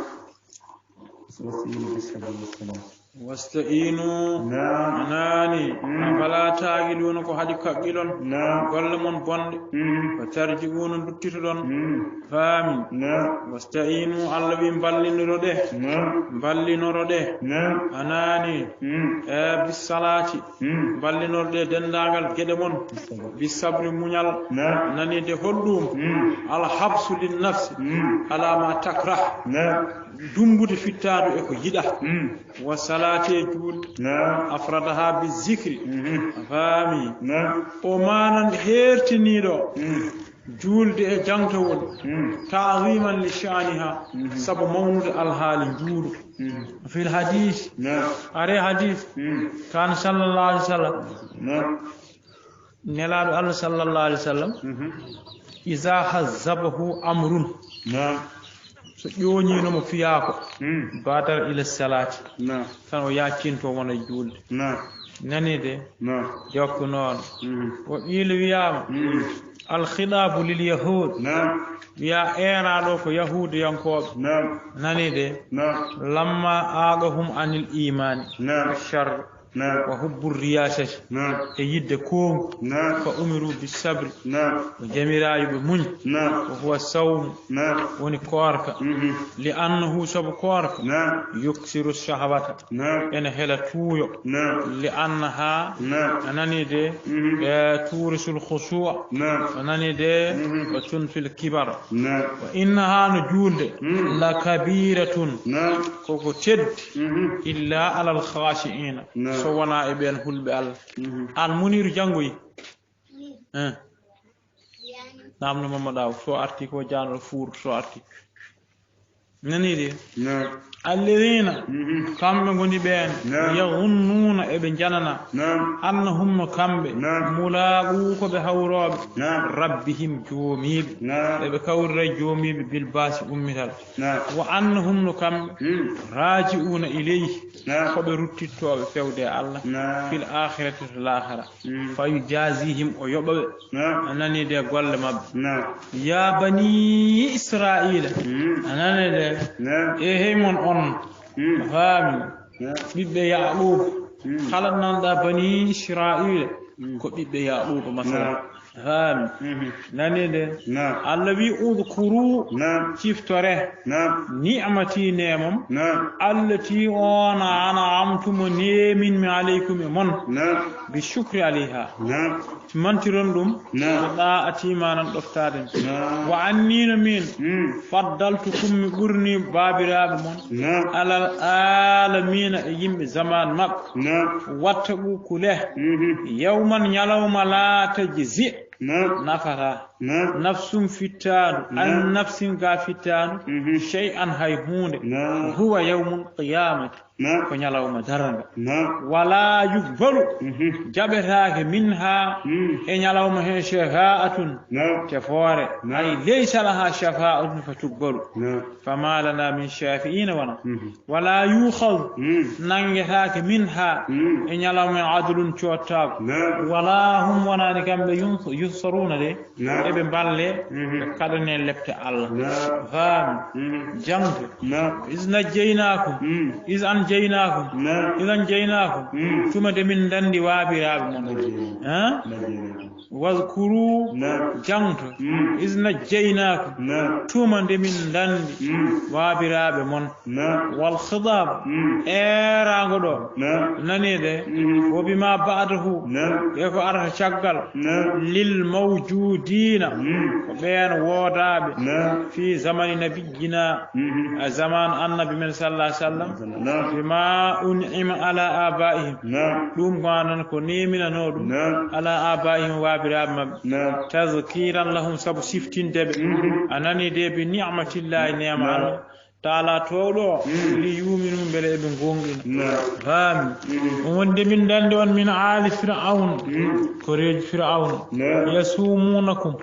Wasta'inu bis-sabri was-salah. Wasta'inu. Naam. Nani. Mm. Fala taqiluna ko haɗi kaqqilon. Naam. Golle mon bonɗe. Mhm. Wa tarji'una duttitoɗon. Mhm. Faami. Naam. Wasta'inu Allah wi mballinoro ɗe. Naam. Mballinoro ɗe. Naam. A nani. Mhm. E bis-salati. Mhm. Mballinoro ɗe denndaangal geɗe mon. Bis-sabri muñal. Naam. Nani de holɗum. Mhm. Al habsu lin nafsi. Mhm. Ala ma takrah. Naam. Dumbude fittaandu e ko yiɗa. Mhm. Wa salati e juulde. Naam. Afradaha bi zikri. Mhm. A faami. Naam. O manan hertiniɗo. Mhm. Juulde e jangtowol. Mhm. Ta'ziman li sha'niha. Mhm. Sabu mawnude alhaali njuulu. Mhm. Fil hadis. Naam. Are hadis. Mhm. Kan sallallahu alaihi wasallam. Naam. Nelaaɗo Allah sallallahu alaihi wasallam. Mhm. Iza hazzabahu amrun. Naam. So ƴooñiino mo fiyaako. Mhm. Badar ila salati. Naam. Tan o yaccinto wona juulde. Naam. Nani de? Naam. Jokku noon. Mhm. O qiila wiyaama. Mhm. Al khitabu lil yahud. Naam. Wiya eeraaɗo ko yahuudiyankooɓe. Naam. Nani de? Naam. Lamma aagahum anil imani. Naam. Sharr. Naam. Wa hubbu riyasati. Naam. E yidde koongu. Naam. Fa umiru bi sabri. Naam. O jamira yo ɓe muñ. Naam. Wa huwa sawmu. Naam. Woni koorka. Mhm. Li annahu sabu koorka. Naam. Yuksiru shahwata. Naam. Ene hela tuuyo. Naam. Li annaha. Naam. A nani de? Mhm. E tuurisul khusu'a. Naam. A nani de? Mhm. Wa tunfil kibar. Naam. Wa innaha no juulde. Mhm. La kabiratun. Naam. Koko teddi. Mhm. Illa alal khashi'ina. Naam. So wona e ɓen hulɓe Allah. Mhm. An Muniru janngoyi. Hein. Namno Mamma Daw so arti ko jaano fuur so arti. Nani de? Naam. Alladhina Mhm. kamɓe ngoni ɓeen Naam. yadhunnuna eɓe janana Naam. annahum no kamɓe Naam. mulaqu ko ɓe hawrooɓe Naam. rabbihim joomiiɓe. Naam. Eɓe kawrira joomiiɓe bil baasi ummital. Naam. Wa annahum no kamɓe Mhm. raji'una ilayhi Naam. ko ɓe ruttittooɓe fewde e Allah Naam. fil akhirati to laakhara. Mhm. Fa yujazihim o yoɓa ɓe. Naam. A nani de golle maɓɓe. Naam. Ya bani Israila. Mhm. A nani de. Naam. E hey mon on. Mhm. Faami. Naam. Ɓiɓɓe Yaquba. Mhm. Kala nanɗa bani Israila. Mhm. Ko ɓiɓɓe Yaquba masala. Naam. Faami. Mhm. Nani de. Naam. Allah wi udkuru. Naam. Ciftore. Naam. Ni'mati nemam. Naam. Allati on ana amtumo neminmi alaykum e mon. Naam. Bi shukri alayha. Naam. Mantiron ɗum. Naam. Ɗa a timanan ɗoftaden. Naam. Wa annino min. Mm. Faddaltukum mi ɓurni baabiraaɓe mon. Naam. Alal alamina e yimɓe zaman maɓɓe. Naam. Wattaqu kule. Mhm. Yawman ñalawma la tajzi. Naam. Nafata. Naam. Nafsum fittaandu. An Naam. nafsin ga fittaandu. Mhm. Shay'an hay huunde. Naam. Huwa yawmul qiyamati. Naam. Ko ñalawma daranga. Naam. Wala yukbalu. Mhm. Jaɓetaake min ha Mm. e ñalawma he shafa'atun. Naam. Tefoore. Naam. Ay laysa laha shafa'atun fa tukbalu. Naam. Fama lana min shafi'ina wona. Mhm. Wala yukhadhu. Mm. Nangetaake min ha. Mm. E ñalawma e adlun cottaago. Naam. Wala hum wonani kamɓe yun-, yunsaruna de. Naam. Eɓe mballe. Mhm. Ɓe kaɗane lepte Allah. Naam. Faami. Mhm. Jangde. Naam. Is najjaynakum. Mm. Is an jaynakum. Naam. Is an jaynakum. Mm. Tuma de min dandi waabiraaɓe mon. Najjaynakum. Hein? Najjaynakum. Wazkuru. Naam. Jangto. Mm. Is najjaynakum. Naam. Tuma de min dandi. Mm. Waabiraaɓe mon. Naam. Wal khidab. Mm. Eeraango ɗo. Naam. Nani de. Mm. Wo bima ba'dahu. Naam. E ko arata caggal. Naam. Lil mawjudin. Ko ɓeen woodaaɓe fii zamani nabiyyina, a zaman annabi men sallallahu alaihi wasallam, bima un'ima ala abaihim, ɗum ko anan ko neeminanoo ɗum ala abaihim, waabiraaɓe maɓɓe, tazkiran lahum, sabu siftinde ɓe, a nani de, bi ni'matillahi, neema Allah, taala toowɗo o, li yuminu, mbele eɓe goonɗina. Faami. On wonde min dande on min aali Fir'awn, ko reeji Fir'awna, yasumunakum,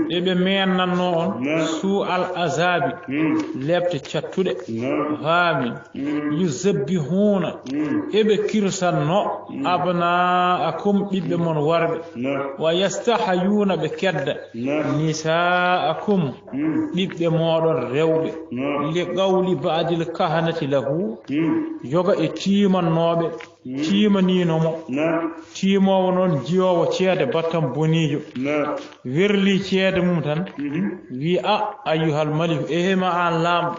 eɓe meennanno on, su al azabi, lepte cattuɗe. Faami. Yuzabbihuna, eɓe kirsanno, abnaakum, ɓiɓɓe mon worɓe, wa yastahayuna, ɓe kedda, nisaakum, ɓiɓɓe mooɗon rewɓe, li qawli ba'dil kahanati lahu, yoga e tiimannooɓe tiimaniino mo. Tiimoowo noon, jiyoowo ceede battam boniijo, werlii ceede mum tan, wi, a, ayyuhal maliku, ehe ma aan laamɗo,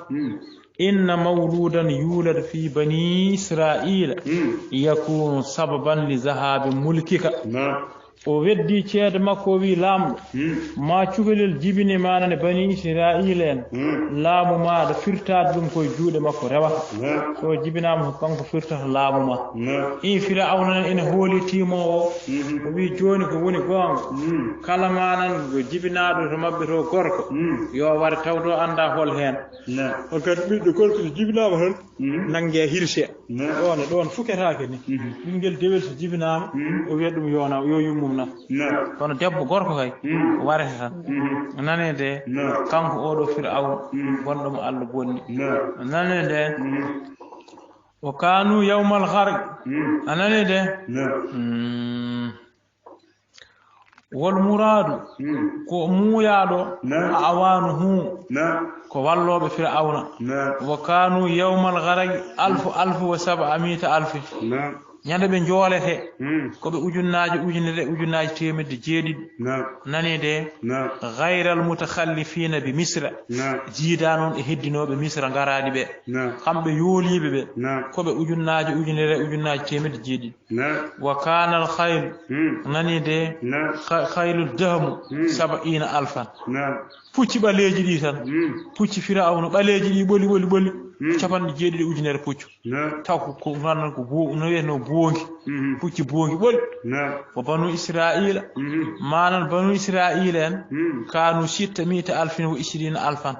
inna mawludan yulad fi bani Israila yakunu sababan li zahabi mulkika. O weddii ceede makko, o wii, laamɗo, ma cukalel jibine ma nane bani Israila en, laamu maaɗa firtaade ɗum koye juuɗe makko rewata. So jibinaama ko kanko firtata laamu ma. Ii Fir'awna nan ene hooli tiimoowo o, o wii, jooni ko woni goonga? Kala ma nan ko jibinaaɗo to maɓɓe to gorko, yo ware tawto annda hol heen. O kadi ɓiɗɗo gorko so jibinaama tan, nannge hirse. Ɗoon e ɗoon fuketaake ni. Ɓinngel dewel so jibinaama, o wiya ɗum yo na, yo yummum na. Kono debbo gorko kay, warete tan. Nane de, kanko oɗo Fir'awna, gonɗo mo Allah bonni. Nane de, wa kanu yawmal gharq. A nane de? Wal muraadu, ko muuyaaɗo, a awaanuhu, ko wallooɓe Fir'awna. Wa kaanu yawmal gharaqi alfu, alfu wa sab'a mi'ata alfi. Ñande ɓe njoolete, ko ɓe ujunnaaje ujunere, ujunnaaje teemedde jeeɗiɗi. Nani de? Ghayral mutakhallifiina bi Misra. Jiidaa noon e heddinooɓe Misra ngaraani ɓe. Kamɓe yooliiɓe ɓe, ko ɓe ujunnaaje ujunere, ujunnaaje teemedde jeeɗiɗi. Wa kaana al khayl, nani de, kha-, khaylu dahmu, sab'iina alfan. Pucci ɓaleeji ɗi tan. Pucci Firawna ɓaleeji ɗi ɓoli, ɓoli, ɓoli. Capanɗe jeeɗiɗi ujunere puccu. Taw ko, ko, ko, ko bo-, no wiyeteno boongi. Pucci boongi ɓoli. Wa banu Israila, manan banu Israila en, kaanu sitta mi'ata alfin wa ishriina alfan.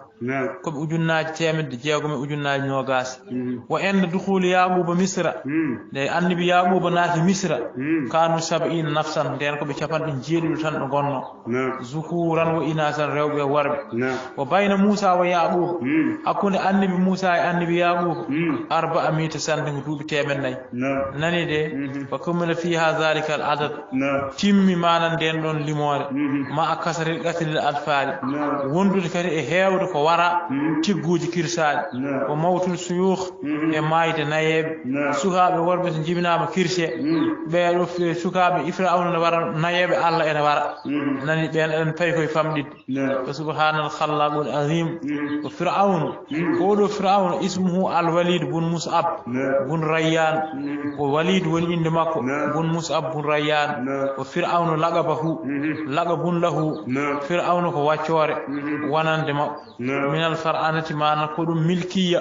Ko ɓe ujunnaaji teemedde jeegom e ujunnaaji noogaas. Wa inda dukhuuli Yaaquuba Misra, nde annabi Yaaquuba naati Misra, kaanu sab'iina nafsan, nden ko ɓe capanɗe jeeɗiɗo tan ɓe ngonno. Zukuuran wa inaasan, rewɓe e worɓe. Wa bayna Muusa wa Yaaquuba, hakkunde annabi Muusa e annabi Yaaquuba, arba'a mi'ata sanatin, ko duuɓi teemedde nayi. Nani de? Wa kumila fiha zalika al adad. Timmi manan nden ɗon limoore. Ma a kasrati qatli al atfali. Wondude kadi e heewde ko wara tigguuji kirsaaɗi. Wa mawtul suyuukh, e maayde nayeeɓe. Sukaaɓe worɓe so jibinaama kirse. Ɓee ɗo fi-, sukaaɓe Ifrawna ne wara, nayeeɓe Allah ene wara. Nani ɓeen eɗen payi koye famɗitde. Ko subhaanal khallaqul azim. Ko Firawna. Ko oɗo Firawna, ismuhu al Walid bun Mus'ab bun Rayyan. Ko Walid woni innde makko, bun Mus'ab bun Rayyan. Ko Firawna laqabahu, laqabun lahu. Firawna ko waccoore wonande makko. Minal far'anati, maana ko ɗum milkiya.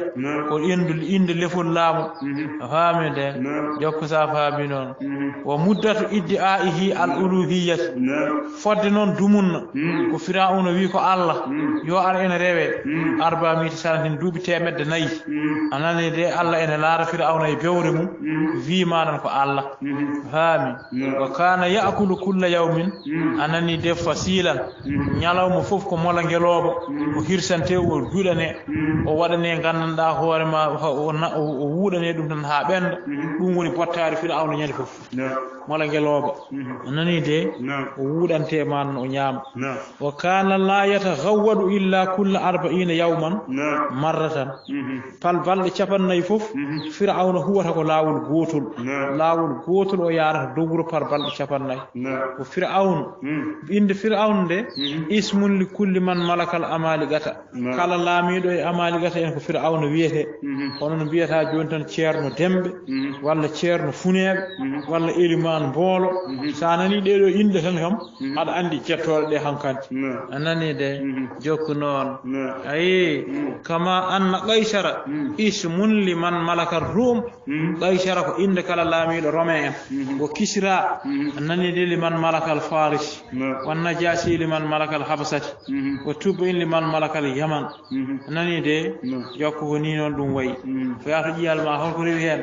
Ko innde, innde lefol laamu. A faami de? Jokko sa faami noon. Wa muddatu iddi'aihi al uluhiyyati. Fodde noon dumunna ko Firawna wi ko Allah, yo ar ene rewe, arba'a mi'ata sanatin, duuɓi teemedde nayi. A nani de, Allah ene laara Firawna e bewre mum, wi manan ko Allah. Faami. Wa kana ya'kulu kulla yawmin, a nani de, fasilan. Ñalawma fof ko mola ngelooba, o hirsante, o duɗane, o waɗane nganndanɗaa hoore ma, o na-, o, o wuuɗane ɗum tan haa ɓennda. Ɗum woni bottaari Firawna ñande fof. Mola ngelooba. A nani de? O wuuɗante e maa noon, o ñaama. Wa kana la yataghawwadu illa kulla arba'iina yawman marratan. Pal balɗe capanɗe nayi fof, Firawna huwata ko laawol gootol. Laawol gootol o yaarata dow wuro pal balɗe capanɗe nayi. Ko Firawna. Innde Firawna nde, ismun li kulli man malakal amaliqata. Kala laamiiɗo e Amaaliqata en ko Fir'awna wiyetee. Kono no mbiyata jooni tan Ceerno Demɓe, walla Ceerno Funeeɓe, walla Elimaan Mboolo. So a nanii ɗee ɗoo inɗe tan kam, aɗa anndi jettooɗe ɗe hankadi. A nanii de? Jokku noon. Ayi, kama anna Qaysara ismun liman malakal Rum. Qaysara ko innde kala laamiiɗo Romain en. Wo Kisra, a nanii de, liman malakal Faris. Wo Najasi liman malakal Habasati. Wo Tubba in liman malakal Yaman. A nanii de? Jokku ko nii noon ɗum wayi. Ko yahata ƴiyal ma, holko rewi heen?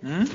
Hmm?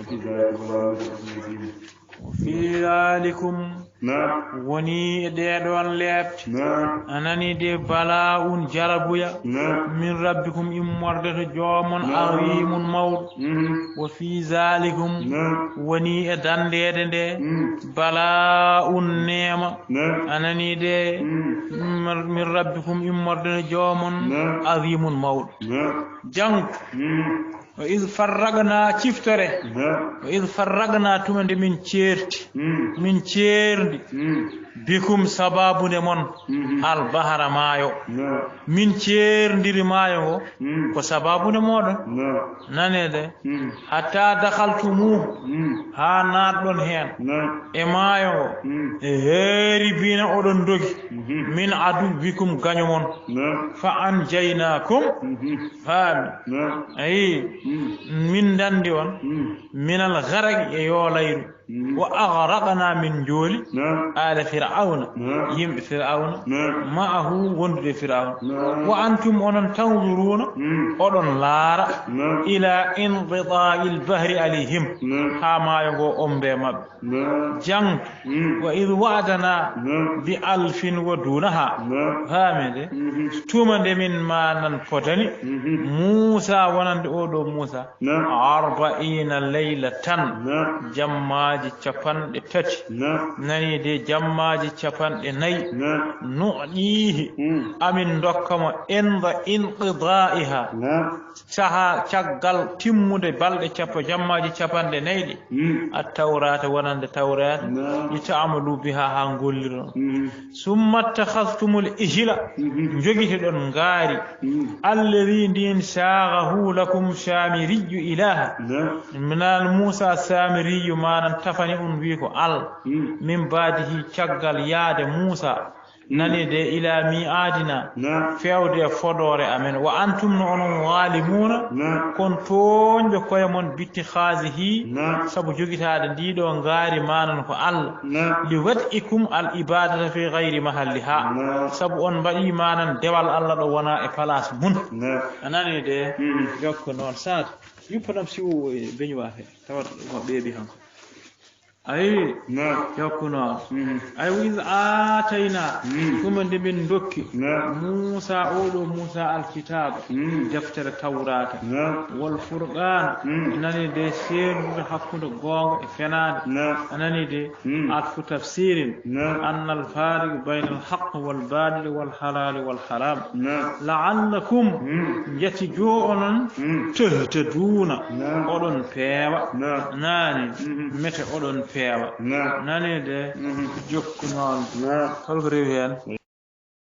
Fi dalikum. Naam. Woni e ɗee ɗoon leeɓte. Naam. A nanii de, bala'un jarabuya. Naam. Min rabbikum immorde to joomon. Naam. Azimun mawɗo. Mhm. Wa fi zalikum. Naam. Woni e dandeede nde. Mm. Bala'un neema. Naam. A nanii de, mm, min, min rabbikum immorde to joomon. Naam. Azimun mawɗo. Naam. Jang. Mm. Wa iz farraqna, ciftore. Naam. Wa iz farraqna, tuma nde min ceerti. Mm. Min ceerndi. Mm. Bikum, sababu nde mon. Mhm. Al bahra, maayo. Naam. Min ceerndiri maayo ngo. Mm. Ko sababu nde mooɗon. Naam. Nane de. Mm. Hatta dakhaltumuhu. Mm. Haa naatɗon heen. Naam. E maayo ngo. Mm. E heeribina oɗon dogi. Mhm. Min aduwwikum, gaño mon. Naam. Fa anjaynakum. Mhm. Faami. Naam. Ayi. Mm. Min dandi on. Mm. Minal gharaqi, e yoolayru. Mm. Wa aghraqna, min njooli. Naam. Ala Fir'awna. Naam. Yimɓe Fir'awna. Naam. Ma'ahu, wondude Fir'awna. Naam. Wa antum, onon, tanzuruna. Mm. Oɗon laara. Naam. Ila inqita'il bahri alayhim. Naam. Haa maayo ngo ombe maɓɓe. Naam. Jang. Mm. Wa idh wa'adana. Naam. Bi alfin wa dunaha. Naam. Faami de? Mhm. Tuma nde min maanan podani. Mhm. Muusa wonande oo ɗoo Muusa. Naam. Arba'ina laylatan. Naam. Jammaaji capanɗe tati. Naam. Nanii de, jammaaji capanɗe nayi. Naam. Nu'dihi. Mm. Amin ndokka mo inda inqida'iha. Naam. Saha caggal timmude balɗe capa-, jammaaji capanɗe nayi ɗi. Mm. At-Tawrata, wonande Tawrata. Naam. Li ta'malu biha, haa ngolliron. Mm. Summa ittakhadhtumul ijla, mhm, njogitoɗon ngaari. Mm. Alladhi, ndin, sagharahu lakum Samiriyyu ilaha. Naam. Minal Musa Samiriyyu, manan tafani on, wi ko Allah. Mm. Min ba'dihi, caggal yaade Musa. Mm. Nani de, ila mi'adina. Naam. Fewde e fodoore amen. Wa antum, no onon, zalimuna. Naam. Kon tooñɓe koye mon, bittikhazihi. Naam. Sabu jogitaade ndi ɗo ngaari manan ko Allah. Naam. Li wad'ikum al ibadata fi ghayri mahalliha. Naam. Sabu on mbaɗi manan dewal Allah ɗo wona e place mun. Naam. A nani de? Mm. Jokko noon. Saad, yuppanam siwo e beñuwa he. Tawat ko ɓeeɓi han. Ayi. Naam. Jokku noon. Mm. Ay, wa iz aatayna. Mm. Tuma nde min dokki. Naam. Muusa, oo ɗo Muusa, alkitaaba. Mm. Deftere Tawraata. Naam. Wal furqaana. Mm. Nani de, seerndude hakkunde goonga e fenaande. Naam. A nani de? Mm. Atfu tafsirin. Naam. Annal faariq baynal haqq wal baadil wal halaali wal haraam. Naam. La'allakum, mm, njati jo onon, mm, tahtaduuna, naam, oɗon peewa. Naam. Nani, mhm, mete oɗon peewa. Naam. Nani de? Mhm. Jokku noon. Naam. Holko rewi heen?